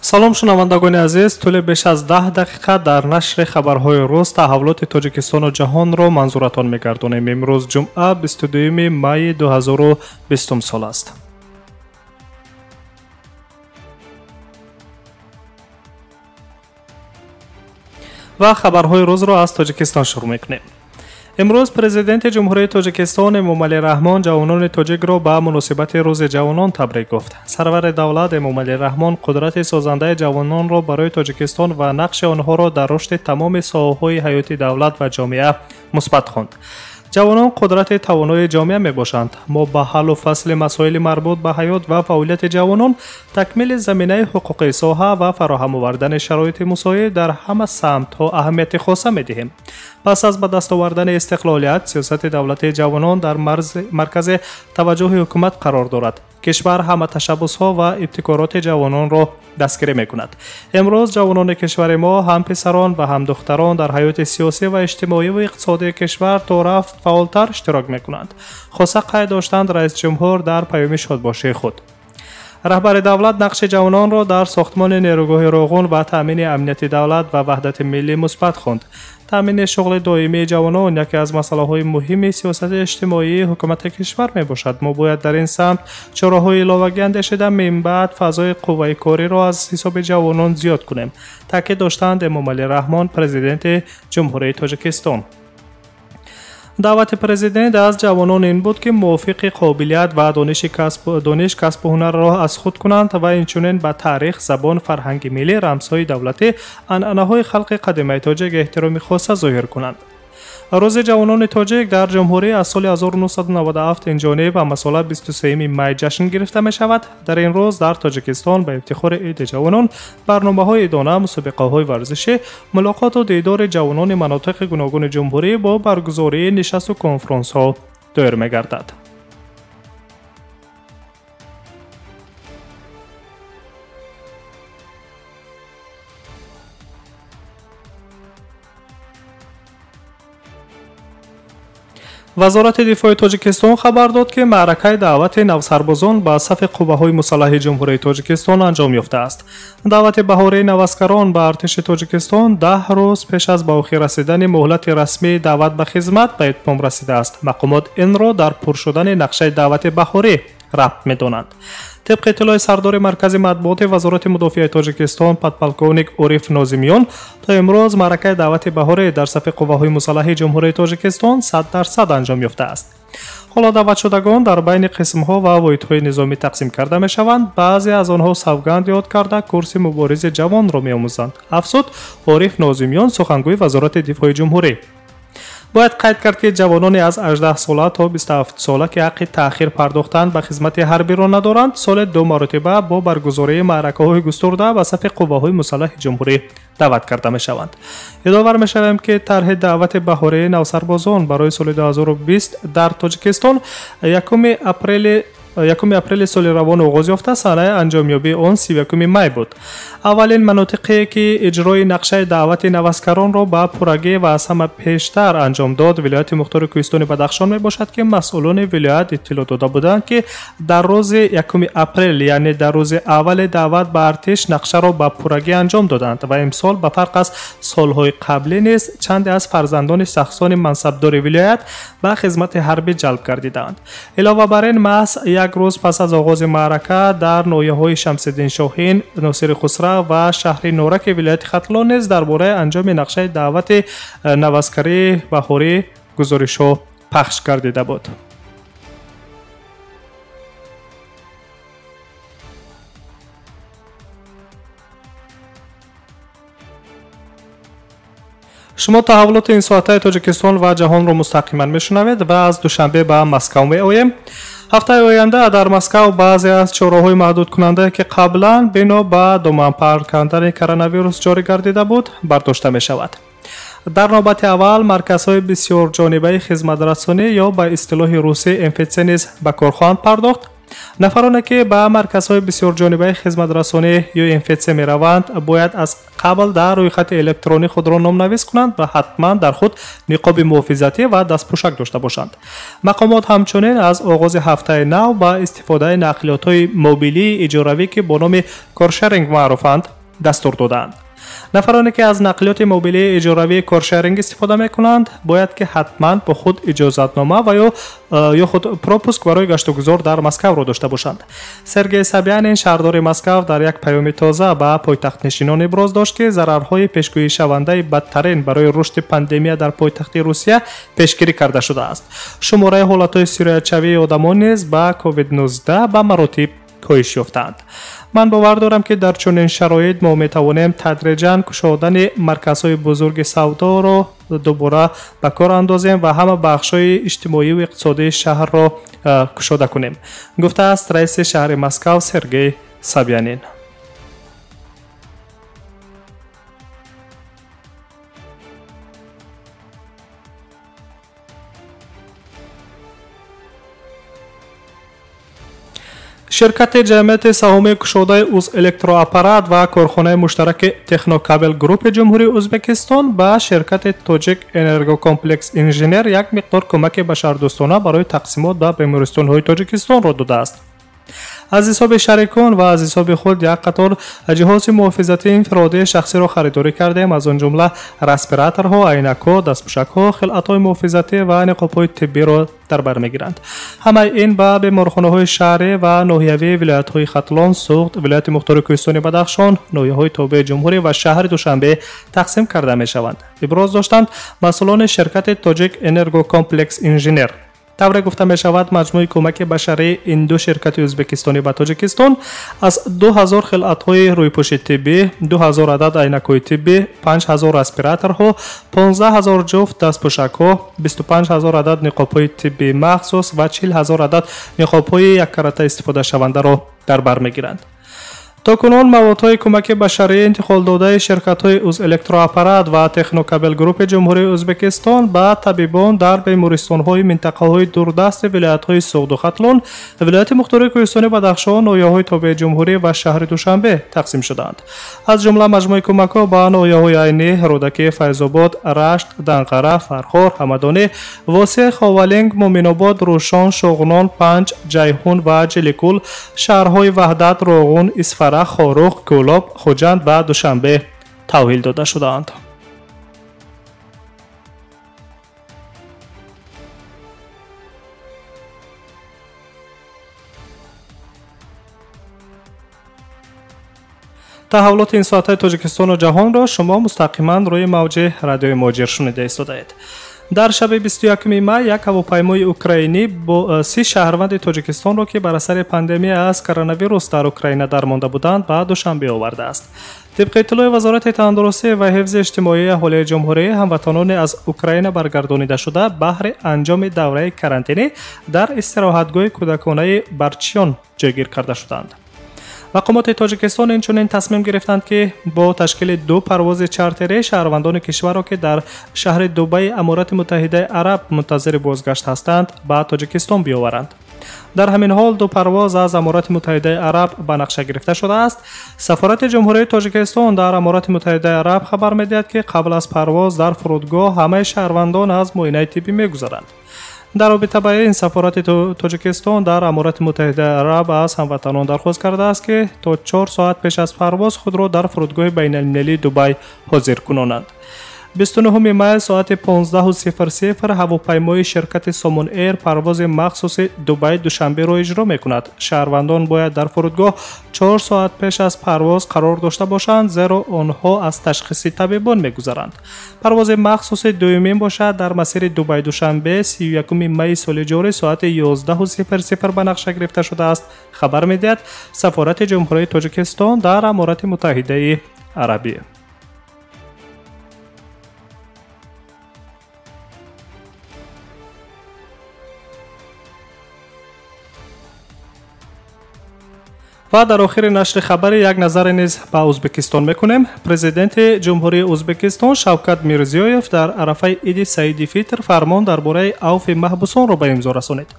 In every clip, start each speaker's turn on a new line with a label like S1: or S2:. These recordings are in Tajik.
S1: Салом, шунавандагони азиз. Тӯли беш аз 10 дақиқа дар нашри хабарҳои рӯз таҳаввулоти Тоҷикистону ҷаҳонро манзуратон мегардонем. Имрӯз ҷумъа, 22 майи 2020 сол аст. Ва хабарҳои рӯзро аз Тоҷикистон шурӯъ мекунем. Имрӯз Президенти Ҷумҳурии Тоҷикистон Эмомалӣ Раҳмон ҷавонони тоҷикро ба муносибати Рӯзи ҷавонон табрик гуфт. Сарвари давлат Эмомалӣ Раҳмон қудрати созандаи ҷавононро барои Тоҷикистон ва нақши онҳоро дар рушди тамоми соҳаҳои ҳаёти давлат ва ҷомеа мусбат хонд. Ҷавонон қудрати тавонои ҷомеа мебошанд. Мо ба ҳаллу фасли масоили марбут ба ҳаёт ва фаъолияти ҷавонон, такмили заминаи ҳуқуқии соҳа ва фароҳам овардани шароити мусоид дар ҳама самтҳо аҳамияти хоса медиҳем. Пас аз ба даст овардани истиқлолият, сиёсати давлатии ҷавонон дар маркази таваҷҷӯҳи ҳукумат қарор дорад. Кишвар ҳама ташаббусҳо ва ибтикороти ҷавононро дастгирӣ мекунад. Имрӯз ҷавонони кишвари мо, ҳам писарон ва ҳам духтарон, дар ҳаёти сиёсӣ ва иҷтимоӣ ва иқтисодии кишвар то рафт фаъолтар иштирок мекунанд, хоса қайд доштанд раисҷумҳур дар паёми шодбошии худ. Раҳбари давлат нақши ҷавононро дар сохтмони нерӯгоҳи Роғун ва таъмини амнияти давлат ва ваҳдати миллӣ мусбат хонд. Таъмини шуғли доимии ҷавонон яке аз масъалаҳои муҳими сиёсати иҷтимоии ҳукумати кишвар мебошад. Мо бояд дар ин самт чораҳои иловагӣ андешида, минбаъд фазои қувваи кориро аз ҳисоби ҷавонон зиёд кунем, таъкид доштанд Эмомалӣ Раҳмон, Президенти Ҷумҳурии Тоҷикистон. Даъвати президент аз ҷавонон ин буд, ки мувофиқи қобилият ва дониш касбу ҳунарро аз худ кунанд ва инчунин ба таърих, забон, фарҳанги миллӣ, рамзҳои давлатӣ, анъанаҳои халқи қадимаи тоҷик эҳтироми хоса зоҳир кунанд. Рӯзи ҷавонони тоҷик дар ҷумҳурӣ аз соли 1997 инҷониб ҳамасола 23 май ҷашн гирифта мешавад. Дар ин рӯз дар Тоҷикистон ба ифтихори иди ҷавонон барномаҳои идона, мусобиқаҳои варзишӣ, мулоқоту дидори ҷавонони манотиқи гуногуни ҷумҳурӣ бо баргузории нишасту конфронсҳо доир мегардад. Вазорати дифои Тоҷикистон хабар дод, ки маъракаи даъвати навсарбозон ба сафи қувваҳои мусаллаҳи Ҷумҳурии Тоҷикистон анҷом ёфтааст. Даъвати баҳории наваскарон ба артиши Тоҷикистон 10 рӯз пеш аз ба охир расидани муҳлати расмии даъват ба хизмат ба итмом расидааст. Мақомот инро дар пур шудани нақшаи даъвати баҳорӣ рабт медонанд. Тибқи иттилои сардори маркази матбуоти Вазорати мудофиаи Тоҷикистон подполковник Ориф Нозимиён, то имрӯз маъракаи даъвати баҳорӣ дар сафи қувваҳои мусаллаҳи Ҷумҳурии Тоҷикистон 100% анҷом ёфтааст. Ҳоло даъватшудагон дар байни қисмҳо ва воҳидҳои низомӣ тақсим карда мешаванд. Баъзе аз онҳо савганд ёд карда, курси муборизи ҷавонро меомӯзанд, афзуд Ориф Нозимиён, сухангӯи Вазорати дифои ҷумҳурӣ. Бояд қайд кард, ки ҷавонони аз 18 сола то 27 сола, ки ҳаққи таъхир пардохтан ба хизмати ҳарбиро надоранд, соли ду маротиба бо баргузории маъракаҳои густурда ба сафи қувваҳои мусаллаҳи ҷумҳурӣ даъват карда мешаванд. Ёдовар мешавем, ки тарҳи даъвати баҳории навсарбозон барои соли 2020 дар Тоҷикистон 1 апрели соли равон оғоз ёфта, санаи анҷомёбии он 31 май буд. Аввалин манотиқе, ки иҷрои нақшаи даъвати наваскаронро ба пуррагӣ ва аз ҳама пештар анҷом дод, вилояти мухтори кӯҳистони Бадахшон мебошад, ки масъулони вилоят иттилоъ дода буданд, ки дар рӯзи 1 апрел, яъне дар рӯзи аввали даъват ба артиш, нақшаро ба пуррагӣ анҷом доданд ва имсол ба фарқ аз солҳои қаблӣ низ чанде аз фарзандони шахсони мансабдори вилоят ба хизмати ҳарбӣ ҷалб гардидаанд. Илова бар ин, маҳз як рӯз пас аз оғози маърака дар ноҳияҳои Шамсиддин Шоҳин, Носири Хусрав ва шаҳри Нораки вилояти Хатлон низ дар бораи анҷоми нақшаи даъвати наваскарии баҳорӣ гузоришҳо пахш гардида буд. Шумо таҳаввулоти ин соатаи Тоҷикистон ва ҷаҳонро мустақиман мешунавед ва аз Душанбе ба Москав меоем. Ҳафтаи оянда дар Москав баъзе аз чораҳои маҳдудкунандае, ки қаблан бино ба доманпаҳн кардани коронавирус ҷорӣ гардида буд, бардошта мешавад. Дар навбати аввал марказҳои бисёрҷонибаи хизматрасонӣ ё ба истилоҳи русӣ МФЦ низ ба кор хоҳанд пардохт. Нафароне, ки ба марказҳои бисёрҷонибаи хизматрасонӣ ё МФЦ мераванд, бояд аз қабл дар рӯйхати электронӣ худро номнавис кунанд ва ҳатман дар худ ниқоби муҳофизатӣ ва дастпӯшак дошта бошанд. Мақомот ҳамчунин аз оғози ҳафтаи нав ба истифодаи нақлиётҳои мобилии иҷоравӣ, ки бо номи каршеринг маъруфанд, дастур додаанд. Нафароне ки аз нақлиёти мобилии иҷоравии каршеринг истифода мекунанд, бояд ки ҳатман бо худ иҷозатнома ва ё худ пропуск барои гаштугузор дар Москваро дошта бошанд. Сергей Собянин, шаҳрдори Москав, дар як паёми тоза ба пойтахтнишинон иброз дошт, ки зарарҳои пешгӯишавандаи бадтарин барои рушди пандемия дар пойтахти Русия пешгирӣ карда шудааст. Шумораи ҳолатҳои сироятшавии одамон низ ба COVID-19 ба маротиб коҳиш ёфтаанд. Ман бовар дорам, ки дар чунин шароит мо метавонем тадриҷан кушодани марказҳои бузурги савдоро дубора ба кор андозем ва ҳама бахшҳои иҷтимоию иқтисодии шаҳрро кушода кунем, гуфтааст раиси шаҳри Москав Сергей Собянин. Ширкати ҷамъияти саҳомии кушодаи Узэлектроаппарат ва корхонаи муштараки Технокабел Группи Ҷумҳурии Ӯзбекистон ба ширкати Тоҷик Энергокомплекс Инженер як миқдор кӯмаки башардӯстона барои тақсимот ба бемористонҳои Тоҷикистонро додааст. Аз ҳисоби шарикон ва аз ҳисоби худ як қатор ҷиҳози муҳофизатии инфиродии шахсиро харидорӣ кардем, аз он ҷумла респираторҳо, айнакҳо, дастпӯшакҳо, хилъатҳои муҳофизатӣ ва ниқобҳои тиббиро дар бар мегиранд. Ҳамаи ин ба беморхонаҳои шаҳрӣ ва ноҳиявии вилоятҳои Хатлон, Суғд, вилояти мухтори Кӯҳистони Бадахшон, ноҳияҳои тобеи ҷумҳурӣ ва шаҳри Душанбе тақсим карда мешаванд, иброз доштанд масъулони ширкати Тоҷик Энергокомплекс Инженер. Тавре гуфта мешавад, маҷмӯи кӯмаки башарии ин ду ширкати ӯзбекистонӣ ба Тоҷикистон аз 2000 хилъатҳои рӯйпӯши тиббӣ, 2000 адад айнакҳои тиббӣ, 5000 респираторҳо, 15000 ҷуфт дастпӯшакҳо, 25000 адад ниқобҳои тиббии махсус ва 40000 адад ниқобҳои яккарата истифодашавандаро дар бар мегиранд. То кунун маводҳои кӯмаки башарии интиқолдодаи ширкатҳои Узэлектроаппарат ва Технокабел Группи Ҷумҳурии Ӯзбекистон ба табибон дар бемористонҳои минтақаҳои дурдасти вилоятҳои Суғду Хатлон, вилояти мухтори Кӯҳистони Бадахшон, ноҳияҳои тобеи ҷумҳурӣ ва шаҳри Душанбе тақсим шудаанд. Аз ҷумла маҷмӯи кӯмакҳо ба ноҳияҳои Айнӣ, Рӯдакӣ, Файзобод, Рашт, Данғара, Фархор, Ҳамадонӣ, Восеъ, Ховалинг, Муминобод, Рӯшон, Шуғнон, Панҷ, Ҷайҳун ва Ҷиликул, шаҳрҳои Ваҳдат, Роғун, Исфара, Хоруғ, Кӯлоб, Хуҷанд ва Душанбе таҳвил дода шудаанд. Таҳаввулоти ин соатҳои Тоҷикистону ҷаҳонро шумо мустақиман рӯи мавҷи радиои Муҳоҷир шунида истодаед. Дар шаби 21 май як ҳавопаймои украинӣ бо 30 шаҳрванди Тоҷикистонро, ки бар асари пандемия аз коронавирус дар Украина дармонда буданд, ба Душанбе овардааст. Тибқи иттилои Вазорати тандурустӣ ва ҳифзи иҷтимоии аҳолии ҷумҳурӣ, ҳамватанони аз Украина баргардонидашуда баҳри анҷоми давраи карантинӣ дар истироҳатгоҳи кӯдаконаи Барчиён ҷойгир карда шуданд. Мақомоти Тоҷикистон инчунин тасмим гирифтанд, ки бо ташкили ду парвози чартерӣ шаҳрвандони кишварро, ки дар шаҳри Дубаи Аморати Муттаҳидаи Араб мунтазири бозгашт ҳастанд, ба Тоҷикистон биёваранд. Дар ҳамин ҳол ду парвоз аз Аморати Муттаҳидаи Араб ба нақша гирифта шудааст. Сафорати Ҷумҳурии Тоҷикистон дар Аморати Муттаҳидаи Араб хабар медиҳад, ки қабл аз парвоз дар фурудгоҳ ҳамаи шаҳрвандон аз муоинаи тиббӣ мегузаранд. Дар робита ба ин сафорати Тоҷикистон дар Аморати Муттаҳидаи Араб аз ҳамватанон дархост кардааст, ки то 4 соат пеш аз парвоз худро дар фурудгоҳи байналмилалии Дубай ҳозир кунонанд. 29 май соати 15:00 ҳавопаймои ширкати Сомон Эйр парвози махсуси Дубай Душанберо иҷро мекунад. Шаҳрвандон бояд дар фурудгоҳ 4 соат пеш аз парвоз қарор дошта бошанд, зеро онҳо аз ташхиси табибон мегузаранд. Парвози махсуси дуюмин бошад дар масири Дубай Душанбе 31 майи соли ҷорӣ соати 11:00 ба нақша гирифта шудааст, хабар медиҳад Сафорати Ҷумҳурии Тоҷикистон дар Аморати Муттаҳидаи Арабӣ. Ва дар охири нашри хабари як назаре низ ба Ӯзбекистон мекунем. Президенти Ҷумҳурии Ӯзбекистон Шавкат Мирзиёев дар арафаи иди Саиди Фитр фармон дар бораи авфи маҳбусонро ба имзо расонид.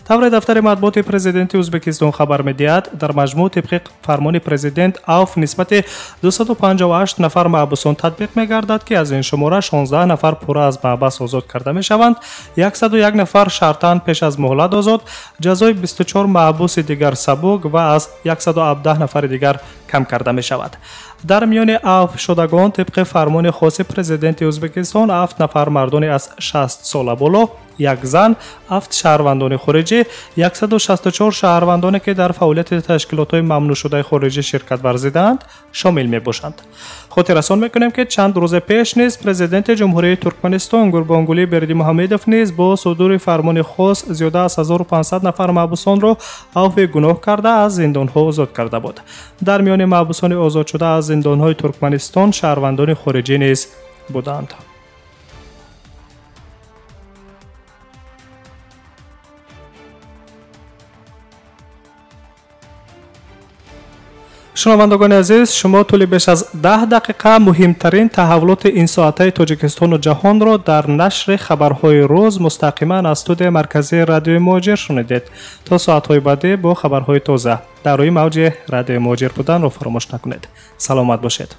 S1: Тавре дафтари матбуоти президенти Ӯзбекистон хабар медиҳад, дар маҷмӯъ тибқи фармони президент авф нисбати 258 нафар маҳбусон татбиқ мегардад, ки аз ин шумора 16 нафар пурра аз маҳбас озод карда мешаванд, 101 нафар шартан пеш аз муҳлат озод, ҷазои 24 маҳбуси дигар сабук ва аз 117 нафари дигар кам карда мешавад. Дар миёни авфшудагон тибқи фармони хоси президенти Ӯзбекистон 7 нафар мардони аз 60 сола боло, як зан, 7 шаҳрвандони хориҷӣ, 164 шаҳрвандоне ки дар фаъолияти ташкилотҳои мамнӯъшудаи хориҷӣ ширкат варзидаанд, шомил мебошанд. Хотиррасон мекунем, ки чанд рӯзе пеш низ президенти Ҷумҳурии Туркманистон Гурбонгулӣ Бердимуҳамедов низ бо судури фармони хос зиёда аз 1500 нафар маҳбусонро авфи гуноҳ карда аз зиндонҳо озод карда буд. Дар миёни маҳбусони озодшуда аз зиндонҳои Туркманистон шаҳрвандони хориҷӣ низ буданд. Шунавандагони азиз, шумо тӯли беш аз 10 дақиқа муҳимтарин таҳаввулоти ин соатаи Тоҷикистону ҷаҳонро дар нашри хабарҳои рӯз мустақиман аз студияи марказии Радиои Муҳоҷир шунидед. То соатҳои баъдӣ бо хабарҳои тоза дар рӯи мавҷи Радиои Муҳоҷир буданро фаромӯш накунед. Саломат бошед.